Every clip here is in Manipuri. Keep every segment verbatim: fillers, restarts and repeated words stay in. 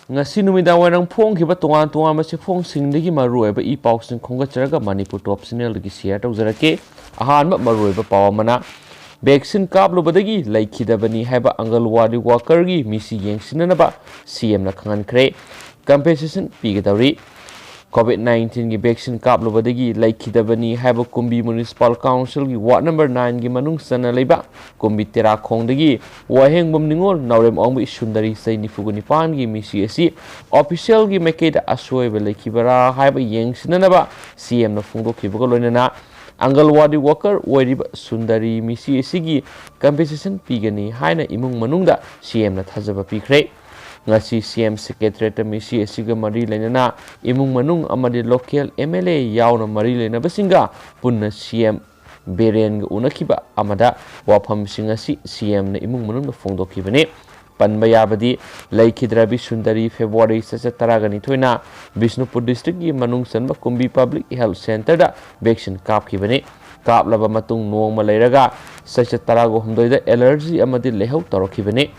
ꯉꯁꯤ ꯅꯨꯃꯤꯗꯥꯡ ꯋꯥꯏꯔꯝ ꯐꯣꯡꯈꯤꯕ ꯇꯣꯉꯥꯟ ꯇꯣꯉꯥꯟꯕ ꯆꯦꯐꯣꯡꯁꯤꯡꯗꯒꯤ ꯃꯔꯨꯑꯣꯏꯕ ꯏ ꯄꯥꯎꯁꯤꯡ ꯈꯣꯝꯒꯠꯆꯔꯒ ꯃꯅꯤꯄꯨꯔ ꯇꯣꯞ ꯆꯦꯅꯦꯜꯗꯒꯤ ꯁꯤꯌꯔ ꯇꯧꯖꯔꯛꯀꯦ꯫ ꯑꯍꯥꯟꯕ ꯃꯔꯨꯑꯣꯏꯕ ꯄꯥꯎ ꯑꯃꯅ, ꯚꯦꯛꯁꯤꯟ ꯀꯥꯞꯂꯨꯕꯗꯒꯤ ꯂꯩꯈꯤꯗꯕꯅꯤ ꯍꯥꯏꯕ ꯑꯪꯒꯜꯋꯥꯗꯤ ꯋꯥꯀꯔꯒꯤ ꯃꯤꯁꯤ ꯌꯦꯡꯁꯤꯟꯅꯅꯕ ꯁꯤꯑꯦꯝꯅ ꯈꯪꯍꯟꯈ꯭ꯔꯦ꯫ ꯀꯝꯄꯦꯟꯁꯦꯁꯟ ꯄꯤꯒꯗꯧꯔꯤ꯫ ꯀꯣꯚꯤꯗ ꯅꯥꯏꯟꯇꯤꯟꯒꯤ ꯚꯦꯛꯁꯤꯟ ꯀꯥꯞꯂꯨꯕꯗꯒꯤ ꯂꯩꯈꯤꯗꯕꯅꯤ ꯍꯥꯏꯕ ꯀꯨꯝꯕꯤ ꯃ꯭ꯌꯨꯅꯤꯁꯤꯄꯥꯜ ꯀꯥꯎꯟꯁꯤꯜꯒꯤ ꯋꯥꯔꯗ ꯅꯝꯕꯔ ꯅꯥꯏꯟꯒꯤ ꯃꯅꯨꯡ ꯆꯟꯅ ꯂꯩꯕ ꯀꯨꯝꯕꯤ ꯇꯦꯔꯥꯈꯣꯡꯗꯒꯤ ꯋꯥꯍꯦꯡꯕꯝ ꯅꯤꯉꯣꯜ ꯅꯥꯎꯔꯦꯝ ꯑꯋꯥꯡꯕ ꯁꯨꯟꯗꯔꯤ ꯆꯍꯤ ꯅꯤꯐꯨꯒ ꯅꯤꯄꯥꯟꯒꯤ ꯃꯤꯁꯤ ꯑꯁꯤ ꯑꯣꯐꯤꯁꯤꯌꯦꯜꯒꯤ ꯃꯥꯏꯀꯩꯗ ꯑꯁꯣꯏꯕ ꯂꯩꯈꯤꯕꯔꯥ ꯍꯥꯏꯕ ꯌꯦꯡꯁꯤꯟꯅꯅꯕ ꯁꯤꯑꯦꯝꯅ ꯐꯣꯡꯗꯣꯛꯈꯤꯕꯒ ꯂꯣꯏꯅꯅ ꯑꯪꯒꯜꯋꯥꯗꯤ ꯋꯥꯀꯔ ꯑꯣꯏꯔꯤꯕ ꯁꯨꯟꯗꯔꯤ ꯃꯤꯁꯤ ꯑꯁꯤꯒꯤ ꯀꯝꯄꯦꯟꯁꯦꯁꯟ ꯄꯤꯒꯅꯤ ꯍꯥꯏꯅ ꯏꯃꯨꯡ ꯃꯅꯨꯡꯗ ꯁꯤꯑꯦꯝꯅ ꯊꯥꯖꯕ ꯄꯤꯈ꯭ꯔꯦ꯫ ꯉꯁꯤ ꯁꯤꯑꯦꯝ ꯁꯦꯀ꯭ꯔꯦꯇꯔꯤꯌꯦꯠꯇ ꯃꯤꯁꯤ ꯑꯁꯤꯒ ꯃꯔꯤ ꯂꯩꯅꯅ ꯏꯃꯨꯡ ꯃꯅꯨꯡ ꯑꯃꯗꯤ ꯂꯣꯀꯦꯜ ꯑꯦꯝ ꯑꯦꯜ ꯑꯦ ꯌꯥꯎꯅ ꯃꯔꯤ ꯂꯩꯅꯕꯁꯤꯡꯒ ꯄꯨꯟꯅ ꯁꯤꯑꯦꯝ ꯕꯤꯔꯦꯟꯒ ꯎꯅꯈꯤꯕ ꯑꯃꯗ ꯋꯥꯐꯝꯁꯤꯡ ꯑꯁꯤ ꯁꯤꯑꯦꯝꯅ ꯏꯃꯨꯡ ꯃꯅꯨꯡꯗ ꯐꯣꯡꯗꯣꯛꯈꯤꯕꯅꯤ꯫ ꯄꯟꯕ ꯌꯥꯕꯗꯤ, ꯂꯩꯈꯤꯗ꯭ꯔꯕꯤ ꯁꯨꯟꯗꯔꯤ ꯐꯦꯕ꯭ꯔꯨꯋꯥꯔꯤ ꯆꯩꯆꯠ ꯇꯔꯥꯒ ꯅꯤꯊꯣꯏꯅ ꯕꯤꯁꯅꯨꯄꯨꯔ ꯗꯤꯁꯇ꯭ꯔꯤꯛꯀꯤ ꯃꯅꯨꯡ ꯆꯟꯕ ꯀꯨꯝꯕꯤ ꯄꯕ꯭ꯂꯤꯛ ꯍꯦꯜꯊ ꯁꯦꯟꯇꯔꯗ ꯚꯦꯛꯁꯤꯟ ꯀꯥꯞꯈꯤꯕꯅꯤ꯫ ꯀꯥꯞꯂꯕ ꯃꯇꯨꯡ ꯅꯣꯡꯃ ꯂꯩꯔꯒ ꯆꯩꯆꯠ ꯇꯔꯥꯒ ꯍꯨꯝꯗꯣꯏꯗ ꯑꯦꯂꯔꯖꯤ ꯑꯃꯗꯤ ꯂꯥꯏꯍꯧ ꯇꯧꯔꯛꯈꯤꯕꯅꯤ꯫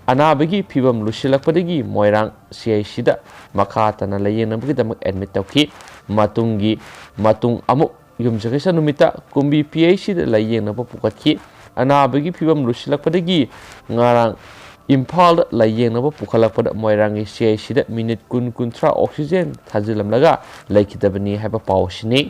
ꯑꯅꯥꯕꯒꯤ ꯐꯤꯕꯝ ꯂꯨꯁꯤꯜꯂꯛꯄꯗꯒꯤ ꯃꯣꯏꯔꯥꯡ ꯁꯤ ꯑꯥꯏ ꯁꯤꯗ ꯃꯈꯥ ꯇꯥꯅ ꯂꯥꯌꯦꯡꯅꯕꯒꯤꯗꯃꯛ ꯑꯦꯗꯃꯤꯠ ꯇꯧꯈꯤ꯫ ꯃꯇꯨꯡꯒꯤ, ꯃꯇꯨꯡ ꯑꯃꯨꯛ ꯌꯨꯝꯁꯀꯩꯁ ꯅꯨꯃꯤꯠꯇ ꯀꯨꯝꯕꯤ ꯄꯤ ꯑꯩꯆ ꯁꯤꯗ ꯂꯥꯌꯦꯡꯅꯕ ꯄꯨꯈꯠꯈꯤ꯫ ꯑꯅꯥꯕꯒꯤ ꯐꯤꯕꯝ ꯂꯨꯁꯤꯜꯂꯛꯄꯗꯒꯤ ꯉꯔꯥꯡ ꯏꯝꯐꯥꯜꯗ ꯂꯥꯌꯦꯡꯅꯕ ꯄꯨꯈꯠꯂꯛꯄꯗ ꯃꯣꯏꯔꯥꯡꯒꯤ ꯁꯤ ꯑꯥꯏ ꯁꯤꯗ ꯃꯤꯅꯤꯠ ꯀꯨꯟ, ꯀꯨꯟꯊ꯭ꯔꯥ ꯑꯣꯛꯁꯤꯖꯦꯟ ꯊꯥꯖꯤꯜꯂꯝꯂꯒ ꯂꯩꯈꯤꯗꯕꯅꯤ ꯍꯥꯏꯕ ꯄꯥꯎ ꯑꯁꯤꯅꯤ꯫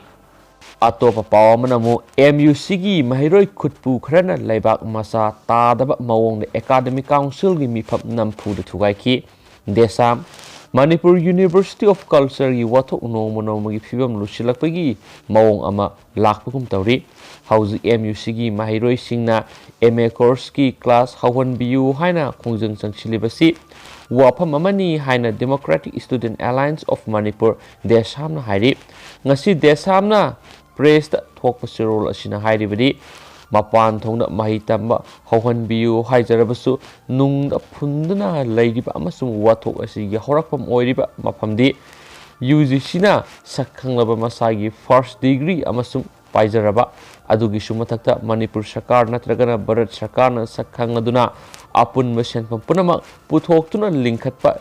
ꯑꯇꯣꯞꯄ ꯄꯥꯎ ꯑꯃꯅ ꯑꯃꯨꯛ ꯑꯦꯝ ꯌꯨ ꯁꯤꯒꯤ ꯃꯍꯩꯔꯣꯏ ꯈꯨꯠꯄꯨ ꯈꯔꯅ ꯂꯩꯕꯥꯛ ꯃꯆꯥ ꯇꯥꯗꯕ ꯃꯑꯣꯡꯗ ꯑꯦꯀꯥꯗꯃꯤꯛ ꯀꯥꯎꯟꯁꯤꯜꯒꯤ ꯃꯤꯐꯝ ꯅꯝꯐꯨꯗ ꯊꯨꯒꯥꯏꯈꯤ꯫ ꯗꯦꯁꯥꯝ, ꯃꯅꯤꯄꯨꯔ ꯌꯨꯅꯤꯚꯔꯁꯤꯇꯤ ꯑꯣꯐ ꯀꯜꯆꯔꯒꯤ ꯋꯥꯊꯣꯛ ꯅꯣꯡꯃ ꯅꯣꯡꯃꯒꯤ ꯐꯤꯕꯝ ꯂꯨꯁꯤꯜꯂꯛꯄꯒꯤ ꯃꯑꯣꯡ ꯑꯃ ꯂꯥꯛꯄꯒꯨꯝ ꯇꯧꯔꯤ꯫ ꯍꯧꯖꯤꯛ ꯑꯦꯝ ꯌꯨ ꯁꯤꯒꯤ ꯃꯍꯩꯔꯣꯏꯁꯤꯡꯅ ꯑꯦꯝ ꯑꯦ ꯀꯣꯔꯁꯀꯤ ꯀ꯭ꯂꯥꯁ ꯍꯧꯍꯟꯕꯤꯌꯨ ꯍꯥꯏꯅ ꯈꯣꯡꯖꯪ ꯆꯪꯁꯤꯜꯂꯤꯕꯁꯤ ꯋꯥꯐꯝ ꯑꯃꯅꯤ ꯍꯥꯏꯅ Democratic Student Alliance of Manipur, ꯗꯦꯁꯥꯝꯅ ꯍꯥꯏꯔꯤ꯫ ꯉꯁꯤ ꯗꯦꯁꯥꯝꯅ ꯄ꯭ꯔꯦꯁꯇ ꯊꯣꯛꯄ ꯆꯦꯔꯣꯜ ꯑꯁꯤꯅ ꯍꯥꯏꯔꯤꯕꯗꯤ, ꯃꯄꯥꯟ ꯊꯣꯡꯗ ꯃꯍꯩ ꯇꯝꯕ ꯍꯧꯍꯟꯕꯤꯌꯨ ꯍꯥꯏꯖꯔꯕꯁꯨ, ꯅꯨꯡꯗ ꯐꯨꯟꯗꯨꯅ ꯂꯩꯔꯤꯕ ꯑꯃꯁꯨꯡ ꯋꯥꯊꯣꯛ ꯑꯁꯤꯒꯤ ꯍꯧꯔꯛꯐꯝ ꯑꯣꯏꯔꯤꯕ ꯃꯐꯝꯗꯤ ꯌꯨ ꯖꯤ ꯁꯤꯅ ꯁꯛ ꯈꯪꯂꯕ ꯃꯁꯥꯒꯤ ꯐꯥꯔꯁ ꯗꯤꯒ꯭ꯔꯤ ꯑꯃꯁꯨꯡ ꯄꯥꯏꯖꯔꯕ ꯑꯗꯨꯒꯤꯁꯨ ꯃꯊꯛꯇ ꯃꯅꯤꯄꯨꯔ ꯁꯔꯀꯥꯔ ꯅꯠꯇ꯭ꯔꯒꯅ ꯚꯥꯔꯠ ꯁꯔꯀꯥꯔꯅ ꯁꯛ ꯈꯪꯂꯗꯨꯅ ꯑꯄꯨꯟꯕ ꯁꯦꯟꯐꯝ ꯄꯨꯝꯅꯃꯛ ꯄꯨꯊꯣꯛꯇꯨꯅ ꯂꯤꯡꯈꯠꯄ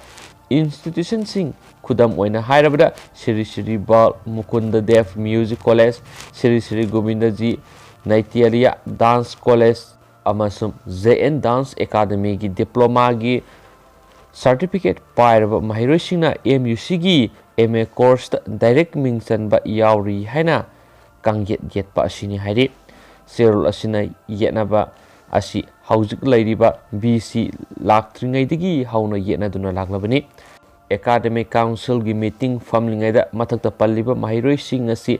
institutionꯁꯤꯡ, ꯈꯨꯗꯝ ꯑꯣꯏꯅ ꯍꯥꯏꯔꯕꯗ ꯁ꯭ꯔꯤ ꯁ꯭ꯔꯤ ꯕꯥꯜ ꯃꯨꯀꯨꯟꯗ ꯗꯦꯕ Music College, Shri Shri Govindaji ꯅꯩꯇ꯭ꯌꯂꯤꯌꯥ Dance College ꯑꯃꯁꯨꯡ J N Dance Academyꯒꯤ diplomaꯒꯤ certificate ꯄꯥꯏꯔꯕ ꯃꯍꯩꯔꯣꯏꯁꯤꯡꯅ M U Cꯒꯤ M A courseꯇ direct ꯃꯤꯡ ꯆꯟꯕ ꯌꯥꯎꯔꯤ ꯍꯥꯏꯅ ꯀꯥꯡꯌꯦꯠ ꯌꯦꯠꯄ ꯑꯁꯤꯅꯤ ꯍꯥꯏꯔꯤ꯫ ꯆꯦꯔꯣꯜ ꯑꯁꯤꯅ ꯌꯦꯠꯅꯕ ꯑꯁꯤ ꯍꯧꯖꯤꯛ ꯂꯩꯔꯤꯕ V C ꯂꯥꯛꯇ꯭ꯔꯤꯉꯩꯗꯒꯤ ꯍꯧꯅ ꯌꯦꯠꯅꯗꯨꯅ ꯂꯥꯛꯂꯕꯅꯤ꯫ Academic Councilꯒꯤ meeting ꯐꯝꯂꯤꯉꯩꯗ ꯃꯊꯛꯇ ꯄꯜꯂꯤꯕ ꯃꯍꯩꯔꯣꯏꯁꯤꯡ ꯑꯁꯤ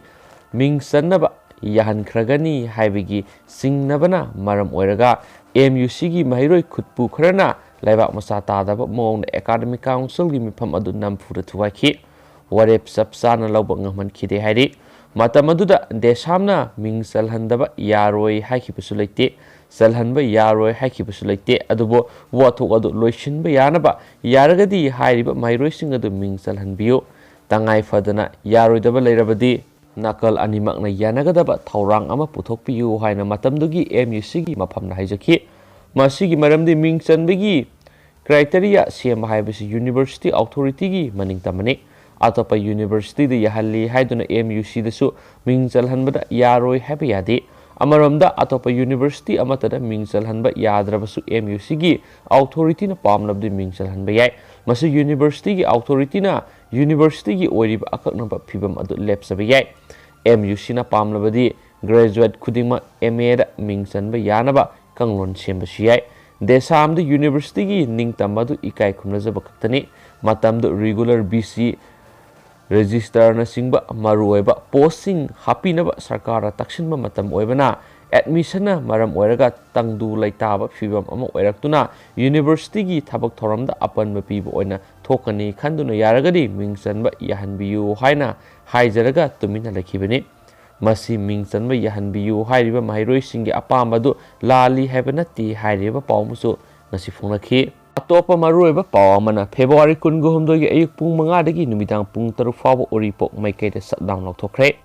ꯃꯤꯡ ꯆꯟꯅꯕ ꯌꯥꯍꯟꯈ꯭ꯔꯒꯅꯤ ꯍꯥꯏꯕꯒꯤ ꯆꯤꯡꯅꯕꯅ ꯃꯔꯝ ꯑꯣꯏꯔꯒ M U Cꯒꯤ ꯃꯍꯩꯔꯣꯏ ꯈꯨꯠꯄꯨ ꯈꯔꯅ ꯂꯩꯕꯥꯛ ꯃꯆꯥ ꯇꯥꯗꯕ ꯃꯑꯣꯡꯗ Academic Councilꯒꯤ ꯃꯤꯐꯝ ꯑꯗꯨ ꯅꯝꯐꯨꯗ ꯊꯨꯒꯥꯏꯈꯤ꯫ ꯋꯥꯔꯦꯞ ꯆꯞ ꯆꯥꯅ ꯂꯧꯕ ꯉꯝꯍꯟꯈꯤꯗꯦ ꯍꯥꯏꯔꯤ꯫ ꯃꯇꯝ ꯑꯗꯨꯗ ꯗꯦꯁꯥꯝꯅ ꯃꯤꯡ ꯆꯜꯍꯟꯗꯕ ꯌꯥꯔꯣꯏ ꯍꯥꯏꯈꯤꯕꯁꯨ ꯂꯩꯇꯦ, ꯆꯜꯍꯟꯕ ꯌꯥꯔꯣꯏ ꯍꯥꯏꯈꯤꯕꯁꯨ ꯂꯩꯇꯦ, ꯑꯗꯨꯕꯨ ꯋꯥꯊꯣꯛ ꯑꯗꯨ ꯂꯣꯏꯁꯤꯟꯕ ꯌꯥꯅꯕ ꯌꯥꯔꯒꯗꯤ ꯍꯥꯏꯔꯤꯕ ꯃꯍꯩꯔꯣꯏꯁꯤꯡ ꯑꯗꯨ ꯃꯤꯡ ꯆꯜꯍꯟꯕꯤꯌꯨ꯫ ꯇꯉꯥꯏ ꯐꯗꯅ ꯌꯥꯔꯣꯏꯗꯕ ꯂꯩꯔꯕꯗꯤ ꯅꯥꯀꯜ ꯑꯅꯤꯃꯛꯅ ꯌꯥꯅꯒꯗꯕ ꯊꯧꯔꯥꯡ ꯑꯃ ꯄꯨꯊꯣꯛꯄꯤꯌꯨ ꯍꯥꯏꯅ ꯃꯇꯝꯗꯨꯒꯤ M U Cꯒꯤ ꯃꯐꯝꯅ ꯍꯥꯏꯖꯈꯤ꯫ ꯃꯁꯤꯒꯤ ꯃꯔꯝꯗꯤ ꯃꯤꯡ ꯆꯟꯕꯒꯤ criteria ꯁꯦꯝꯕ ꯍꯥꯏꯕꯁꯤ university authorityꯒꯤ ꯃꯅꯤꯡ ꯇꯝꯕꯅꯤ꯫ ꯑꯇꯣꯞꯄ universityꯗ ꯌꯥꯍꯜꯂꯤ ꯍꯥꯏꯗꯨꯅ M U Cꯗꯁꯨ ꯃꯤꯡ ꯆꯜꯍꯟꯕꯗ ꯌꯥꯔꯣꯏ ꯍꯥꯏꯕ ꯌꯥꯗꯦ꯫ ꯑꯃꯔꯣꯝꯗ ꯑꯇꯣꯞꯄ university ꯑꯃꯠꯇꯗ ꯃꯤꯡ ꯆꯜꯍꯟꯕ ꯌꯥꯗ꯭ꯔꯕꯁꯨ M U Cꯒꯤ authorityꯅ ꯄꯥꯝꯂꯕꯗꯤ ꯃꯤꯡ ꯆꯜꯍꯟꯕ ꯌꯥꯏ꯫ ꯃꯁꯤ universityꯒꯤ authorityꯅ universityꯒꯤ ꯑꯣꯏꯔꯤꯕ ꯑꯀꯛꯅꯕ ꯐꯤꯕꯝ ꯑꯗꯨ ꯂꯦꯞꯆꯕ ꯌꯥꯏ꯫ M U Cꯅ ꯄꯥꯝꯂꯕꯗꯤ graduate ꯈꯨꯗꯤꯡꯃꯛ M Aꯗ ꯃꯤꯡ ꯆꯟꯕ ꯌꯥꯅꯕ ꯀꯥꯡꯂꯣꯟ ꯁꯦꯝꯕꯁꯨ ꯌꯥꯏ꯫ ꯗꯦꯁꯥꯝꯗ universityꯒꯤ ꯅꯤꯡꯇꯝꯕ ꯑꯗꯨ ꯏꯀꯥꯏ ꯈꯨꯝꯅꯖꯕ ꯈꯛꯇꯅꯤ꯫ ꯃꯇꯝꯗꯨ regular V C registrarꯅꯆꯤꯡꯕ ꯃꯔꯨꯑꯣꯏꯕ postꯁꯤꯡ ꯍꯥꯞꯄꯤꯅꯕ ꯁꯔꯀꯥꯔꯅ ꯇꯛꯁꯤꯟꯕ ꯃꯇꯝ ꯑꯣꯏꯕꯅ admissionꯅ ꯃꯔꯝ ꯑꯣꯏꯔꯒ ꯇꯪꯗꯨ ꯂꯩꯇꯥꯕ ꯐꯤꯕꯝ ꯑꯃ ꯑꯣꯏꯔꯛꯇꯨꯅ universityꯒꯤ ꯊꯕꯛ ꯊꯧꯔꯝꯗ ꯑꯄꯟꯕ ꯄꯤꯕ ꯑꯣꯏꯅ ꯊꯣꯛꯀꯅꯤ ꯈꯟꯗꯨꯅ ꯌꯥꯔꯒꯗꯤ ꯃꯤꯡ ꯆꯟꯕ ꯌꯥꯍꯟꯕꯤꯌꯨ ꯍꯥꯏꯅ ꯍꯥꯏꯖꯔꯒ ꯇꯨꯃꯤꯟꯅ ꯂꯩꯈꯤꯕꯅꯤ꯫ ꯃꯁꯤ ꯃꯤꯡ ꯆꯟꯕ ꯌꯥꯍꯟꯕꯤꯌꯨ ꯍꯥꯏꯔꯤꯕ ꯃꯍꯩꯔꯣꯏꯁꯤꯡꯒꯤ ꯑꯄꯥꯝꯕ ꯑꯗꯨ ꯂꯥꯜꯂꯤ ꯍꯥꯏꯕ ꯅꯠꯇꯦ ꯍꯥꯏꯔꯤꯕ ꯄꯥꯎ ꯑꯃꯁꯨ ꯉꯁꯤ ꯐꯣꯡꯂꯛꯈꯤ꯫ ꯑꯇꯣꯞꯄ ꯃꯔꯨꯑꯣꯏꯕ ꯄꯥꯎ ꯑꯃꯅ, February ꯀꯨꯟꯒ ꯍꯨꯝꯗꯣꯏꯒꯤ ꯑꯌꯨꯛ ꯄꯨꯡ ꯃꯉꯥꯗꯒꯤ ꯅꯨꯃꯤꯗꯥꯡ ꯄꯨꯡ ꯇꯔꯨꯛ ꯐꯥꯎꯕ ꯎꯔꯤꯄꯣꯛ ꯃꯥꯏꯀꯩꯗ shutdown ꯂꯥꯎꯊꯣꯛꯈ꯭ꯔꯦ꯫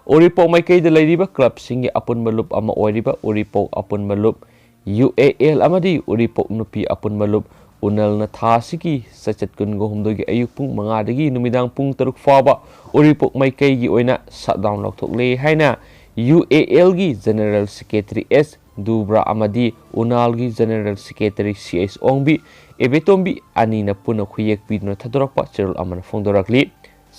ꯎꯔꯤꯄꯣꯛ ꯃꯥꯏꯀꯩꯗ ꯂꯩꯔꯤꯕ clubꯁꯤꯡꯒꯤ ꯑꯄꯨꯟꯕ ꯂꯨꯞ ꯑꯃ ꯑꯣꯏꯔꯤꯕ ꯎꯔꯤꯄꯣꯛ ꯑꯄꯨꯟꯕ ꯂꯨꯞ, U A L, ꯑꯃꯗꯤ ꯎꯔꯤꯄꯣꯛ ꯅꯨꯄꯤ ꯑꯄꯨꯟꯕ ꯂꯨꯞ, ꯎꯅꯜꯅ ꯊꯥ ꯑꯁꯤꯒꯤ ꯆꯩꯆꯠ ꯀꯨꯟꯒ ꯍꯨꯝꯗꯣꯏꯒꯤ ꯑꯌꯨꯛ ꯄꯨꯡ ꯃꯉꯥꯗꯒꯤ ꯅꯨꯃꯤꯗꯥꯡ ꯄꯨꯡ ꯇꯔꯨꯛ ꯐꯥꯎꯕ ꯎꯔꯤꯄꯣꯛ ꯃꯥꯏꯀꯩꯒꯤ ꯑꯣꯏꯅ ꯁꯠꯗꯥꯎꯟ ꯂꯥꯎꯊꯣꯛꯂꯦ ꯍꯥꯏꯅ ꯌꯨ ꯑꯦ ꯑꯦꯜꯒꯤ ꯖꯦꯅꯔꯦꯜ ꯁꯦꯀ꯭ꯔꯦꯇꯔꯤ ꯑꯦꯁ ꯗꯨꯕ꯭ꯔꯥ ꯑꯃꯗꯤ ꯎꯅꯥꯜꯒꯤ ꯖꯦꯅꯔꯦꯜ ꯁꯦꯀ꯭ꯔꯦꯇꯔꯤ ꯁꯤ ꯑꯩꯆ ꯑꯣꯡꯕꯤ ꯑꯦꯕꯦꯇꯣꯝꯕꯤ ꯑꯅꯤꯅ ꯄꯨꯟꯅ ꯈꯨꯌꯦꯛ ꯄꯤꯗꯨꯅ ꯊꯥꯗꯣꯔꯛꯄ ꯆꯦꯔꯣꯜ ꯑꯃꯅ ꯐꯣꯡꯗꯣꯔꯛꯂꯤ꯫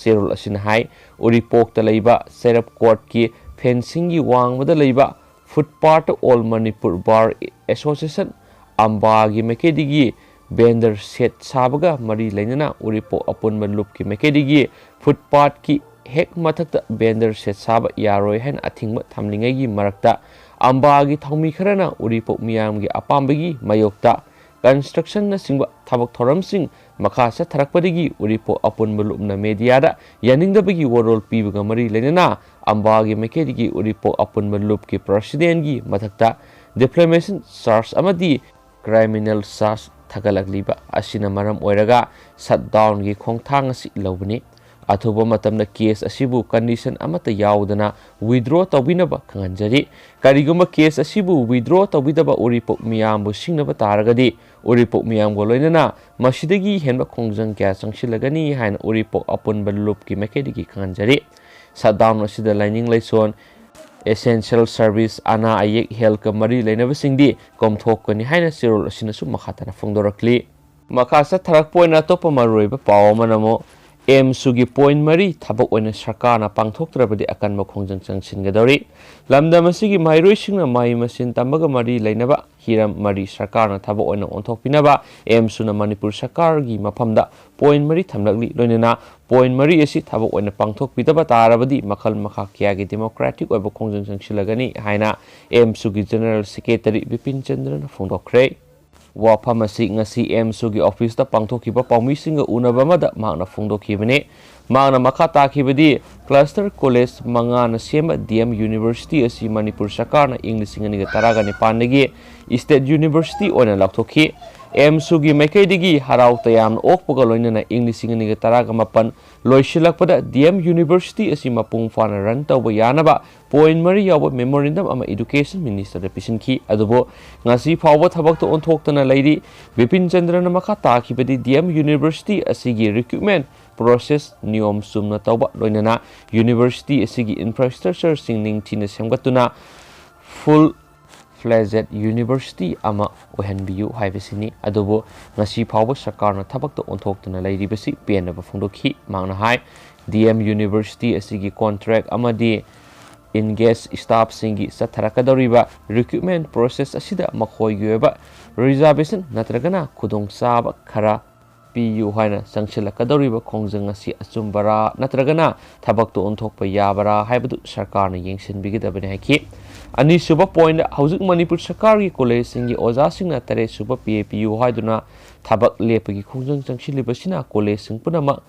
ꯆꯦꯔꯣꯜ ꯑꯁꯤꯅ ꯍꯥꯏ, ꯎꯔꯤꯄꯣꯛꯇ ꯂꯩꯕ ꯆꯩꯔꯞ ꯀꯣꯔꯠꯀꯤ ꯐꯦꯟꯁꯤꯡꯒꯤ ꯋꯥꯡꯃꯗ ꯂꯩꯕ ꯐꯨꯠꯄꯥꯠꯇ ꯑꯣꯜ ꯃꯅꯤꯄꯨꯔ ꯕꯥꯔ ꯑꯦꯁꯣꯁꯤꯌꯦꯁꯟ ꯑꯝꯕꯥꯒꯤ ꯃꯥꯏꯀꯩꯗꯒꯤ ꯕꯦꯟꯗꯔ ꯁꯦꯠ ꯁꯥꯕꯒ ꯃꯔꯤ ꯂꯩꯅꯅ ꯎꯔꯤꯄꯣꯛ ꯑꯄꯨꯟꯕ ꯂꯨꯞꯀꯤ ꯃꯥꯏꯀꯩꯗꯒꯤ ꯐꯨꯠꯄꯥꯠꯀꯤ ꯍꯦꯛ ꯃꯊꯛꯇ ꯕꯦꯟꯗꯔ ꯁꯦꯠ ꯁꯥꯕ ꯌꯥꯔꯣꯏ ꯍꯥꯏꯅ ꯑꯊꯤꯡꯕ ꯊꯝꯂꯤꯉꯩꯒꯤ ꯃꯔꯛꯇ ꯑꯝꯕꯥꯒꯤ ꯊꯧꯃꯤ ꯈꯔꯅ ꯎꯔꯤꯄꯣꯛ ꯃꯤꯌꯥꯝꯒꯤ ꯑꯄꯥꯝꯕꯒꯤ ꯃꯥꯌꯣꯛꯇ ꯀꯟꯁꯇ꯭ꯔꯛꯁꯟꯅꯆꯤꯡꯕ ꯊꯕꯛ ꯊꯧꯔꯝꯁꯤꯡ ꯃꯈꯥ ꯆꯠꯊꯔꯛꯄꯗꯒꯤ ꯎꯔꯤꯄꯣꯛ ꯑꯄꯨꯟꯕ ꯂꯨꯞꯅ ꯃꯦꯗꯤꯌꯥꯗ ꯌꯥꯅꯤꯡꯗꯕꯒꯤ ꯋꯥꯔꯣꯜ ꯄꯤꯕꯒ ꯃꯔꯤ ꯂꯩꯅꯅ ꯑꯝꯕꯥꯒꯤ ꯃꯥꯏꯀꯩꯗꯒꯤ ꯎꯔꯤꯄꯣꯛ ꯑꯄꯨꯟꯕ ꯂꯨꯞꯀꯤ ꯄ꯭ꯔꯁꯤꯗꯦꯟꯒꯤ ꯃꯊꯛꯇ ꯗꯤꯐꯦꯃꯦꯁꯟ ꯆꯥꯔꯖ ꯑꯃꯗꯤ ꯀ꯭ꯔꯤꯃꯤꯅꯦꯜ ꯆꯥꯔꯖ ꯊꯥꯒꯠꯂꯛꯂꯤꯕ ꯑꯁꯤꯅ ꯃꯔꯝ ꯑꯣꯏꯔꯒ ꯁꯠꯗꯥꯎꯟꯒꯤ ꯈꯣꯡꯊꯥꯡ ꯑꯁꯤ ꯂꯧꯕꯅꯤ꯫ ꯑꯊꯨꯕ ꯃꯇꯝꯗ ꯀꯦꯁ ꯑꯁꯤꯕꯨ ꯀꯟꯗꯤꯁꯟ ꯑꯃꯠꯇ ꯌꯥꯎꯗꯅ ꯋꯤꯗ꯭ꯔꯣ ꯇꯧꯕꯤꯅꯕ ꯈꯪꯍꯟꯖꯔꯤ꯫ ꯀꯔꯤꯒꯨꯝꯕ ꯀꯦꯁ ꯑꯁꯤꯕꯨ ꯋꯤꯗ꯭ꯔꯣ ꯇꯧꯕꯤꯗꯕ ꯎꯔꯤꯄꯣꯛ ꯃꯤꯌꯥꯝꯕꯨ ꯁꯤꯡꯅꯕ ꯇꯥꯔꯒꯗꯤ ꯎꯔꯤꯄꯣꯛ ꯃꯤꯌꯥꯝꯒ ꯂꯣꯏꯅꯅ ꯃꯁꯤꯗꯒꯤ ꯍꯦꯟꯕ ꯈꯣꯡꯖꯪ ꯀꯌꯥ ꯆꯪꯁꯤꯜꯂꯒꯅꯤ ꯍꯥꯏꯅ ꯎꯔꯤꯄꯣꯛ ꯑꯄꯨꯟꯕ ꯂꯨꯞꯀꯤ ꯃꯥꯏꯀꯩꯗꯒꯤ ꯈꯪꯍꯟꯖꯔꯤ꯫ ꯁꯠꯗꯥꯎꯟ ꯑꯁꯤꯗ ꯂꯥꯏꯅꯤꯡ ꯂꯥꯏꯁꯣꯟ, ꯑꯦꯁꯦꯟꯁꯤꯌꯦꯜ ꯁꯔꯚꯤꯁ, ꯑꯅꯥ ꯑꯌꯦꯛ, ꯍꯦꯜꯊꯀ ꯃꯔꯤ ꯂꯩꯅꯕꯁꯤꯡꯗꯤ ꯀꯣꯝꯊꯣꯛꯀꯅꯤ ꯍꯥꯏꯅ ꯆꯦꯔꯣꯜ ꯑꯁꯤꯅꯁꯨ ꯃꯈꯥ ꯇꯥꯅ ꯐꯣꯡꯗꯣꯔꯛꯂꯤ꯫ ꯃꯈꯥ ꯆꯠꯊꯔꯛꯄ ꯑꯣꯏꯅ ꯑꯇꯣꯞꯄ ꯃꯔꯨꯑꯣꯏꯕ ꯄꯥꯎ ꯑꯃꯅ ꯑꯃꯨꯛ ꯑꯦꯝꯁꯨꯒꯤ ꯄꯣꯏꯟꯠ ꯃꯔꯤ ꯊꯕꯛ ꯑꯣꯏꯅ ꯁꯔꯀꯥꯔꯅ ꯄꯥꯡꯊꯣꯛꯇ꯭ꯔꯕꯗꯤ ꯑꯀꯟꯕ ꯈꯣꯡꯖꯪ ꯆꯪꯁꯤꯟꯒꯗꯧꯔꯤ꯫ ꯂꯝꯗꯝ ꯑꯁꯤꯒꯤ ꯃꯍꯩꯔꯣꯏꯁꯤꯡꯅ ꯃꯍꯩ ꯃꯁꯤꯡ ꯇꯝꯕꯒ ꯃꯔꯤ ꯂꯩꯅꯕ ꯍꯤꯔꯝ ꯃꯔꯤ ꯁꯔꯀꯥꯔꯅ ꯊꯕꯛ ꯑꯣꯏꯅ ꯑꯣꯟꯊꯣꯛꯄꯤꯅꯕ ꯑꯦꯝꯁꯨꯅ ꯃꯅꯤꯄꯨꯔ ꯁꯔꯀꯥꯔꯒꯤ ꯃꯐꯝꯗ ꯄꯣꯏꯟꯠ ꯃꯔꯤ ꯊꯝꯂꯛꯂꯤ꯫ ꯂꯣꯏꯅꯅ ꯄꯣꯏꯟꯠ ꯃꯔꯤ ꯑꯁꯤ ꯊꯕꯛ ꯑꯣꯏꯅ ꯄꯥꯡꯊꯣꯛꯄꯤꯗꯕ ꯇꯥꯔꯕꯗꯤ ꯃꯈꯜ ꯃꯈꯥ ꯀꯌꯥꯒꯤ ꯗꯦꯃꯣꯀ꯭ꯔꯦꯇꯤꯛ ꯑꯣꯏꯕ ꯈꯣꯡꯖꯪ ꯆꯪꯁꯤꯜꯂꯒꯅꯤ ꯍꯥꯏꯅ ꯑꯦꯝꯁꯨꯒꯤ ꯖꯦꯅꯔꯦꯜ ꯁꯦꯀ꯭ꯔꯦꯇꯔꯤ ꯕꯤꯄꯤꯟ ꯆꯟꯗ꯭ꯔꯅ ꯐꯣꯡꯗꯣꯛꯈ꯭ꯔꯦ꯫ ꯋꯥꯐꯝ ꯑꯁꯤ ꯉꯁꯤ ꯑꯦꯝꯁꯨꯒꯤ ꯑꯣꯐꯤꯁꯇ ꯄꯥꯡꯊꯣꯛꯈꯤꯕ ꯄꯥꯎꯃꯤꯁꯤꯡꯒ ꯎꯅꯕ ꯑꯃꯗ ꯃꯍꯥꯛꯅ ꯐꯣꯡꯗꯣꯛꯈꯤꯕꯅꯤ꯫ ꯃꯍꯥꯛꯅ ꯃꯈꯥ ꯇꯥꯈꯤꯕꯗꯤ, ꯀ꯭ꯂꯁꯇꯔ ꯀꯣꯂꯦꯖ ꯃꯉꯥꯅ ꯁꯦꯝꯕ ꯗꯤ ꯑꯦꯝ ꯌꯨꯅꯤꯚꯔꯁꯤꯇꯤ ꯑꯁꯤ ꯃꯅꯤꯄꯨꯔ ꯁꯔꯀꯥꯔꯅ ꯏꯪ ꯂꯤꯁꯤꯡ ꯑꯅꯤꯒ ꯇꯔꯥꯒ ꯅꯤꯄꯥꯟꯗꯒꯤ ꯏꯁꯇꯦꯠ ꯌꯨꯅꯤꯚꯔꯁꯤꯇꯤ ꯑꯣꯏꯅ ꯂꯥꯎꯊꯣꯛꯈꯤ꯫ ꯑꯦꯝꯁꯨꯒꯤ ꯃꯥꯏꯀꯩꯗꯒꯤ ꯍꯔꯥꯎ ꯇꯌꯥꯝꯅ ꯑꯣꯛꯄꯒ ꯂꯣꯏꯅꯅ ꯏꯪ ꯂꯤꯁꯤꯡ ꯑꯅꯤꯒ ꯇꯔꯥꯒ ꯃꯥꯄꯟ ꯂꯣꯏꯁꯤꯜꯂꯛꯄꯗ ꯗꯤ ꯑꯦꯝ ꯌꯨꯅꯤꯚꯔꯁꯤꯇꯤ ꯑꯁꯤ ꯃꯄꯨꯡ ꯐꯥꯅ ꯔꯟ ꯇꯧꯕ ꯌꯥꯅꯕ ꯄꯣꯏꯟ ꯃꯔꯤ ꯌꯥꯎꯕ ꯃꯦꯃꯣꯔꯦꯟꯗꯝ ꯑꯃ ꯏꯗꯨꯀꯦꯁꯟ ꯃꯤꯅꯤꯁꯇꯔꯗ ꯄꯤꯁꯤꯟꯈꯤ꯫ ꯑꯗꯨꯕꯨ ꯉꯁꯤ ꯐꯥꯎꯕ ꯊꯕꯛꯇ ꯑꯣꯟꯊꯣꯛꯇꯅ ꯂꯩꯔꯤ꯫ ꯕꯤꯄꯤꯟ ꯆꯟꯗ꯭ꯔꯅ ꯃꯈꯥ ꯇꯥꯈꯤꯕꯗꯤ ꯗꯤ ꯑꯦꯝ ꯌꯨꯅꯤꯚꯔꯁꯤꯇꯤ ꯑꯁꯤꯒꯤ ꯔꯤꯀ꯭ꯔꯨꯠꯃꯦꯟ ꯄ꯭ꯔꯣꯁꯦꯁ ꯅꯤꯌꯣꯝ ꯆꯨꯝꯅ ꯇꯧꯕ, ꯂꯣꯏꯅꯅ ꯌꯨꯅꯤꯚꯔꯁꯤꯇꯤ ꯑꯁꯤꯒꯤ ꯏꯟꯐ꯭ꯔꯥꯁ꯭ꯇ꯭ꯔꯛꯆꯔꯁꯤꯡ ꯅꯤꯡꯊꯤꯅ ꯁꯦꯝꯒꯠꯇꯨꯅ ꯐꯨꯜ ꯐ꯭ꯂꯦꯖꯦꯗ ꯌꯨꯅꯤꯚꯔꯁꯤꯇꯤ ꯑꯃ ꯑꯣꯏꯍꯟꯕꯤꯌꯨ ꯍꯥꯏꯕꯁꯤꯅꯤ꯫ ꯑꯗꯨꯕꯨ ꯉꯁꯤ ꯐꯥꯎꯕ ꯁꯔꯀꯥꯔꯅ ꯊꯕꯛꯇ ꯑꯣꯟꯊꯣꯛꯇꯨꯅ ꯂꯩꯔꯤꯕꯁꯤ ꯄꯦꯟꯗꯕ ꯐꯣꯡꯗꯣꯛꯈꯤ꯫ ꯃꯍꯥꯛꯅ ꯍꯥꯏ, ꯗꯤ ꯑꯦꯝ ꯌꯨꯅꯤꯚꯔꯁꯤꯇꯤ ꯑꯁꯤꯒꯤ ꯀꯣꯟꯇ꯭ꯔꯦꯛ ꯑꯃꯗꯤ ꯏꯟꯒꯦꯖ ꯁ꯭ꯇꯥꯐꯁꯤꯡꯒꯤ ꯆꯠꯊꯔꯛꯀꯗꯧꯔꯤꯕ ꯔꯤꯀ꯭ꯔꯨꯠꯃꯦꯟ ꯄ꯭ꯔꯣꯁꯦꯁ ꯑꯁꯤꯗ ꯃꯈꯣꯏꯒꯤ ꯑꯣꯏꯕ ꯔꯤꯖꯥꯔꯕꯦꯁꯟ ꯅꯠꯇ꯭ꯔꯒꯅ ꯈꯨꯗꯣꯡꯆꯥꯕ ꯈꯔ ꯄꯤꯌꯨ ꯍꯥꯏꯅ ꯆꯪꯁꯤꯜꯂꯛꯀꯗꯧꯔꯤꯕ ꯈꯣꯡꯖꯪ ꯑꯁꯤ ꯑꯆꯨꯝꯕꯔꯥ ꯅꯠꯇ꯭ꯔꯒꯅ ꯊꯕꯛꯇ ꯑꯣꯟꯊꯣꯛꯄ ꯌꯥꯕꯔꯥ ꯍꯥꯏꯕꯗꯨ ꯁꯔꯀꯥꯔꯅ ꯌꯦꯡꯁꯤꯟꯕꯤꯒꯗꯕꯅꯤ ꯍꯥꯏꯈꯤ꯫ ꯑꯅꯤꯁꯨꯕ ꯄꯣꯏꯟꯗ, ꯍꯧꯖꯤꯛ ꯃꯅꯤꯄꯨꯔ ꯁꯔꯀꯥꯔꯒꯤ ꯀꯣꯂꯦꯖꯁꯤꯡꯒꯤ ꯑꯣꯖꯥꯁꯤꯡꯅ ꯇꯔꯦꯠ ꯁꯨꯕ ꯄꯤ ꯑꯦ ꯄꯤꯌꯨ ꯍꯥꯏꯗꯨꯅ ꯊꯕꯛ ꯂꯦꯞꯄꯒꯤ ꯈꯣꯡꯖꯪ ꯆꯪꯁꯤꯜꯂꯤꯕꯁꯤꯅ ꯀꯣꯂꯦꯖꯁꯤꯡ ꯄꯨꯝꯅꯃꯛ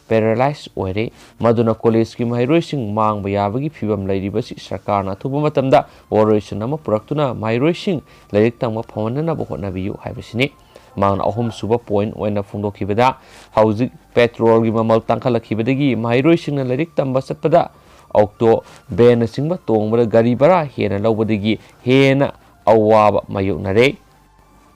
ꯄꯦꯔꯥꯂꯥꯏꯁ ꯑꯣꯏꯔꯦ꯫ ꯃꯗꯨꯅ ꯀꯣꯂꯦꯖꯀꯤ ꯃꯍꯩꯔꯣꯏꯁꯤꯡ ꯃꯥꯡꯕ ꯌꯥꯕꯒꯤ ꯐꯤꯕꯝ ꯂꯩꯔꯤꯕꯁꯤ ꯁꯔꯀꯥꯔꯅ ꯑꯊꯨꯕ ꯃꯇꯝꯗ ꯋꯥꯔꯣꯏꯁꯤꯟ ꯑꯃ ꯄꯨꯔꯛꯇꯨꯅ ꯃꯍꯩꯔꯣꯏꯁꯤꯡ ꯂꯥꯏꯔꯤꯛ ꯇꯝꯕ ꯐꯪꯍꯟꯅꯅꯕ ꯍꯣꯠꯅꯕꯤꯌꯨ ꯍꯥꯏꯕꯁꯤꯅꯤ꯫ ꯃꯍꯥꯛꯅ ꯑꯍꯨꯝꯁꯨꯕ ꯄꯣꯏꯟ ꯑꯣꯏꯅ ꯐꯣꯡꯗꯣꯛꯈꯤꯕꯗ, ꯍꯧꯖꯤꯛ ꯄꯦꯇ꯭ꯔꯣꯜꯒꯤ ꯃꯃꯜ ꯇꯥꯡꯈꯠꯂꯛꯈꯤꯕꯗꯒꯤ ꯃꯍꯩꯔꯣꯏꯁꯤꯡꯅ ꯂꯥꯏꯔꯤꯛ ꯇꯝꯕ ꯆꯠꯄꯗ ꯑꯣꯛꯇꯣ, ꯚꯦꯟꯅꯆꯤꯡꯕ ꯇꯣꯡꯕꯗ ꯒꯥꯔꯤ ꯚꯔꯥ ꯍꯦꯟꯅ ꯂꯧꯕꯗꯒꯤ ꯍꯦꯟꯅ ꯑꯋꯥꯕ ꯃꯥꯌꯣꯛꯅꯔꯦ꯫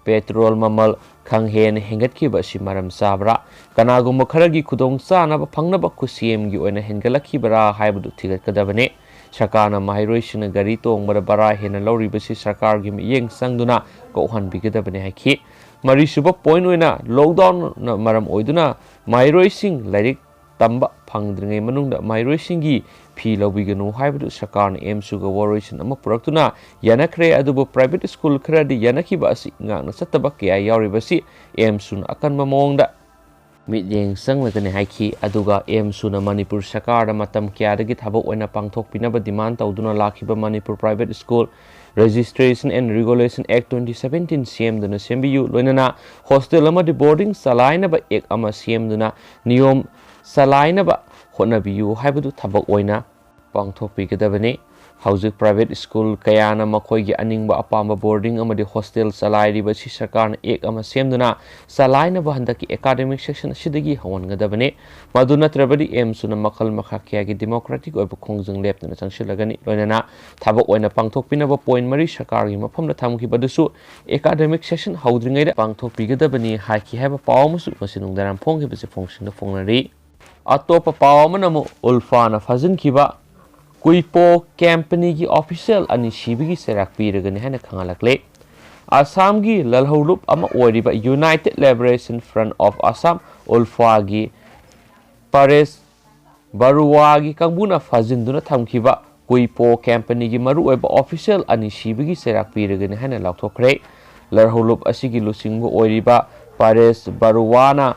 ꯄꯦꯇ꯭ꯔꯣꯜ ꯃꯃꯜ ꯈꯪꯍꯦꯟ ꯍꯦꯟꯒꯠꯈꯤꯕ ꯑꯁꯤ ꯃꯔꯝ ꯆꯥꯕ꯭ꯔꯥ? ꯀꯅꯥꯒꯨꯝꯕ ꯈꯔꯒꯤ ꯈꯨꯗꯣꯡꯆꯥꯅꯕ ꯐꯪꯅꯕ ꯈꯨꯠꯁꯦꯝꯒꯤ ꯑꯣꯏꯅ ꯍꯦꯟꯒꯠꯂꯛꯈꯤꯕꯔꯥ ꯍꯥꯏꯕꯗꯨ ꯊꯤꯒꯠꯀꯗꯕꯅꯤ꯫ ꯁꯔꯀꯥꯔꯅ ꯃꯍꯩꯔꯣꯏꯁꯤꯡꯅ ꯒꯥꯔꯤ ꯇꯣꯡꯕꯗ ꯚꯔꯥ ꯍꯦꯟꯅ ꯂꯧꯔꯤꯕꯁꯤ ꯁꯔꯀꯥꯔꯒꯤ ꯃꯤꯠꯌꯦꯡ ꯆꯪꯗꯨꯅ ꯀꯣꯛꯍꯟꯕꯤꯒꯗꯕꯅꯤ ꯍꯥꯏꯈꯤ꯫ ꯃꯔꯤꯁꯨꯕ ꯄꯣꯏꯟ ꯑꯣꯏꯅ, ꯂꯣꯛꯗꯥꯎꯟꯅ ꯃꯔꯝ ꯑꯣꯏꯗꯨꯅ ꯃꯍꯩꯔꯣꯏꯁꯤꯡ ꯂꯥꯏꯔꯤꯛ ꯇꯝꯕ ꯐꯪꯗ꯭ꯔꯤꯉꯩ ꯃꯅꯨꯡꯗ ꯃꯍꯩꯔꯣꯏꯁꯤꯡꯒꯤ ꯐꯤ ꯂꯧꯕꯤꯒꯅꯨ ꯍꯥꯏꯕꯗꯨ ꯁꯔꯀꯥꯔꯅ ꯑꯦꯝꯁꯨꯒ ꯋꯥꯔꯣꯏꯁꯤꯟ ꯑꯃ ꯄꯨꯔꯛꯇꯨꯅ ꯌꯥꯅꯈ꯭ꯔꯦ꯫ ꯑꯗꯨꯕꯨ ꯄ꯭ꯔꯥꯏꯚꯦꯠ ꯁ꯭ꯀꯨꯜ ꯈꯔꯗꯤ ꯌꯥꯅꯈꯤꯕ ꯑꯁꯤ ꯉꯥꯛꯅ ꯆꯠꯇꯕ ꯀꯌꯥ ꯌꯥꯎꯔꯤꯕꯁꯤ ꯑꯦꯝꯁꯨꯅ ꯑꯀꯟꯕ ꯃꯑꯣꯡꯗ ꯃꯤꯠꯌꯦꯡ ꯆꯪꯂꯒꯅꯤ ꯍꯥꯏꯈꯤ꯫ ꯑꯗꯨꯒ ꯑꯦꯝꯁꯨꯅ ꯃꯅꯤꯄꯨꯔ ꯁꯔꯀꯥꯔꯗ ꯃꯇꯝ ꯀꯌꯥꯗꯒꯤ ꯊꯕꯛ ꯑꯣꯏꯅ ꯄꯥꯡꯊꯣꯛꯄꯤꯅꯕ ꯗꯤꯃꯥꯟ ꯇꯧꯗꯨꯅ ꯂꯥꯛꯈꯤꯕ Manipur private school registration and regulation act twenty seventeen ꯁꯦꯝꯗꯨꯅ ꯁꯦꯝꯕꯤꯌꯨ, ꯂꯣꯏꯅꯅ ꯍꯣꯁꯇꯦꯜ ꯑꯃꯗꯤ ꯕꯣꯔꯗꯤꯡ ꯆꯂꯥꯏꯅꯕ ꯑꯦꯛ ꯑꯃ ꯁꯦꯝꯗꯨꯅ ꯅꯤꯌꯣꯝ ꯆꯂꯥꯏꯅꯕ ꯍꯣꯠꯅꯕꯤꯌꯨ ꯍꯥꯏꯕꯗꯨ ꯊꯕꯛ ꯑꯣꯏꯅ ꯄꯥꯡꯊꯣꯛꯄꯤꯒꯗꯕꯅꯤ꯫ ꯍꯧꯖꯤꯛ private school ꯀꯌꯥꯅ ꯃꯈꯣꯏꯒꯤ ꯑꯅꯤꯡꯕ ꯑꯄꯥꯝꯕ boarding ꯑꯃꯗꯤ hostel ꯆꯂꯥꯏꯔꯤꯕ ꯑꯁꯤ ꯁꯔꯀꯥꯔꯅ act ꯑꯃ ꯁꯦꯝꯗꯨꯅ ꯆꯂꯥꯏꯅꯕ ꯍꯟꯗꯛꯀꯤ academic session ꯑꯁꯤꯗꯒꯤ ꯍꯧꯍꯟꯒꯗꯕꯅꯤ꯫ ꯃꯗꯨ ꯅꯠꯇ꯭ꯔꯕꯗꯤ ꯑꯦꯝꯁꯨꯅ ꯃꯈꯜ ꯃꯈꯥ ꯀꯌꯥꯒꯤ democratic ꯑꯣꯏꯕ ꯈꯣꯡꯖꯪ ꯂꯦꯞꯇꯨꯅ ꯆꯪꯁꯤꯜꯂꯒꯅꯤ꯫ ꯂꯣꯏꯅꯅ ꯊꯕꯛ ꯑꯣꯏꯅ ꯄꯥꯡꯊꯣꯛꯄꯤꯅꯕ point ꯃꯔꯤ ꯁꯔꯀꯥꯔꯒꯤ ꯃꯐꯝꯗ ꯊꯝꯈꯤꯕ ꯑꯗꯨꯁꯨ academic session ꯍꯧꯗ꯭ꯔꯤꯉꯩꯗ ꯄꯥꯡꯊꯣꯛꯄꯤꯒꯗꯕꯅꯤ ꯍꯥꯏꯈꯤ ꯍꯥꯏꯕ ꯄꯥꯎ ꯑꯃꯁꯨ ꯉꯁꯤ ꯅꯨꯡꯗꯥꯡ ꯐꯣꯡꯈꯤꯕꯁꯤ ꯐꯣꯡꯁꯤꯡꯗ ꯐꯣꯡꯅꯔꯤ꯫ ꯑꯇꯣꯞꯄ ꯄꯥꯎ ꯑꯃꯅ ꯑꯃꯨꯛ ꯎꯜꯐꯥꯅ ꯐꯥꯖꯤꯟꯈꯤꯕ ꯀꯨꯏꯄꯣ ꯀꯦꯝꯄꯅꯤꯒꯤ official ꯑꯅꯤ ꯁꯤꯕꯒꯤ ꯆꯩꯔꯥꯛ ꯄꯤꯔꯒꯅꯤ ꯍꯥꯏꯅ ꯈꯪꯍꯜꯂꯛꯂꯦ꯫ ꯑꯁꯥꯝꯒꯤ ꯂꯜꯍꯧꯂꯨꯞ ꯑꯃ ꯑꯣꯏꯔꯤꯕ United Liberation Front of Assam, ꯎꯜꯐꯥꯒꯤ ꯄꯔꯦꯁ ꯕꯔꯨꯋꯥꯒꯤ ꯀꯥꯡꯕꯨꯅ ꯐꯥꯖꯤꯟꯗꯨꯅ ꯊꯝꯈꯤꯕ ꯀꯨꯏꯄꯣ ꯀꯦꯝꯄꯅꯤꯒꯤ ꯃꯔꯨꯑꯣꯏꯕ official ꯑꯅꯤ ꯁꯤꯕꯒꯤ ꯆꯩꯔꯥꯛ ꯄꯤꯔꯒꯅꯤ ꯍꯥꯏꯅ ꯂꯥꯎꯊꯣꯛꯈ꯭ꯔꯦ꯫ ꯂꯜꯍꯧꯂꯨꯞ ꯑꯁꯤꯒꯤ ꯂꯨꯆꯤꯡꯕ ꯑꯣꯏꯔꯤꯕ ꯄꯔꯦꯁ ꯕꯔꯨꯋꯥꯅ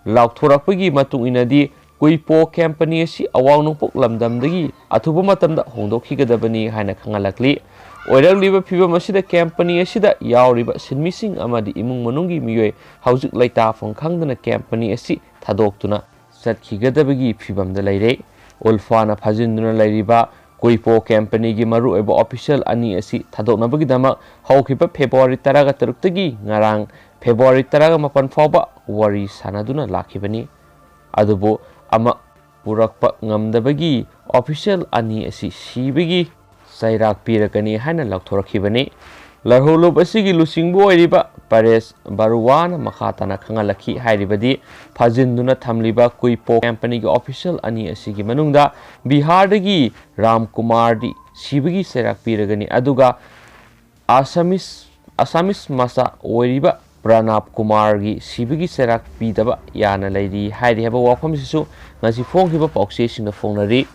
ꯂꯥꯎꯊꯣꯔꯛꯄꯒꯤ ꯃꯇꯨꯡ ꯏꯟꯅꯗꯤ, ꯀꯨꯏꯄꯣ ꯀꯦꯝꯄꯅꯤ ꯑꯁꯤ ꯑꯋꯥꯡ ꯅꯣꯡꯄꯣꯛ ꯂꯝꯗꯝꯗꯒꯤ ꯑꯊꯨꯕ ꯃꯇꯝꯗ ꯍꯣꯡꯗꯣꯛꯈꯤꯒꯗꯕꯅꯤ ꯍꯥꯏꯅ ꯈꯪꯍꯜꯂꯛꯂꯤ꯫ ꯑꯣꯏꯔꯛꯂꯤꯕ ꯐꯤꯕꯝ ꯑꯁꯤꯗ ꯀꯦꯝꯄꯅꯤ ꯑꯁꯤꯗ ꯌꯥꯎꯔꯤꯕ ꯁꯤꯟꯃꯤꯁꯤꯡ ꯑꯃꯗꯤ ꯏꯃꯨꯡ ꯃꯅꯨꯡꯒꯤ ꯃꯤꯑꯣꯏ ꯍꯧꯖꯤꯛ ꯂꯩꯇꯥꯐꯝ ꯈꯪꯗꯅ ꯀꯦꯝꯄꯅꯤ ꯑꯁꯤ ꯊꯥꯗꯣꯛꯇꯨꯅ ꯆꯠꯈꯤꯒꯗꯕꯒꯤ ꯐꯤꯕꯝꯗ ꯂꯩꯔꯦ꯫ ꯎꯜꯐꯥꯅ ꯐꯥꯖꯤꯟꯗꯨꯅ ꯂꯩꯔꯤꯕ ꯀꯨꯏꯄꯣ ꯀꯦꯝꯄꯅꯤꯒꯤ ꯃꯔꯨꯑꯣꯏꯕ official ꯑꯅꯤ ꯑꯁꯤ ꯊꯥꯗꯣꯛꯅꯕꯒꯤꯗꯃꯛ ꯍꯧꯈꯤꯕ February ꯇꯔꯥꯒ ꯇꯔꯨꯛꯇꯒꯤ ꯉꯔꯥꯡ February ꯇꯔꯥꯒ ꯃꯥꯄꯟ ꯐꯥꯎꯕ ꯋꯥꯔꯤ ꯁꯥꯟꯅꯗꯨꯅ ꯂꯥꯛꯈꯤꯕꯅꯤ꯫ ꯑꯗꯨꯕꯨ ꯑꯃ ꯄꯨꯔꯛꯄ ꯉꯝꯗꯕꯒꯤ official ꯑꯅꯤ ꯑꯁꯤ ꯁꯤꯕꯒꯤ ꯆꯩꯔꯥꯛ ꯄꯤꯔꯛꯀꯅꯤ ꯍꯥꯏꯅ ꯂꯥꯎꯊꯣꯔꯛꯈꯤꯕꯅꯤ꯫ ꯂꯜꯍꯧꯂꯨꯞ ꯑꯁꯤꯒꯤ ꯂꯨꯆꯤꯡꯕ ꯑꯣꯏꯔꯤꯕ ꯄꯔꯦꯁ ꯕꯔꯨꯋꯥꯅ ꯃꯈꯥ ꯇꯥꯅ ꯈꯪꯍꯜꯂꯛꯈꯤ ꯍꯥꯏꯔꯤꯕꯗꯤ, ꯐꯥꯖꯤꯟꯗꯨꯅ ꯊꯝꯂꯤꯕ ꯀꯨꯏꯄꯣ ꯀꯦꯝꯄꯅꯤꯒꯤ official ꯑꯅꯤ ꯑꯁꯤꯒꯤ ꯃꯅꯨꯡꯗ ꯕꯤꯍꯥꯔꯗꯒꯤ ꯔꯥꯝ ꯀꯨꯃꯥꯔꯗꯤ ꯁꯤꯕꯒꯤ ꯆꯩꯔꯥꯛ ꯄꯤꯔꯒꯅꯤ, ꯑꯗꯨꯒ ꯑꯁꯥꯃꯤꯁ, ꯑꯁꯥꯃꯤꯁ ꯃꯆꯥ ꯑꯣꯏꯔꯤꯕ ꯄ꯭ꯔꯅꯥꯕ ꯀꯨꯃꯥꯔꯒꯤ ꯁꯤꯕꯒꯤ ꯆꯩꯔꯥꯛ ꯄꯤꯗꯕ ꯌꯥꯅ ꯂꯩꯔꯤ ꯍꯥꯏꯔꯤ ꯍꯥꯏꯕ ꯋꯥꯐꯝꯁꯤꯁꯨ ꯉꯁꯤ ꯐꯣꯡꯈꯤꯕ ꯄꯥꯎꯆꯦꯁꯤꯡꯗ ꯐꯣꯡꯅꯔꯤ꯫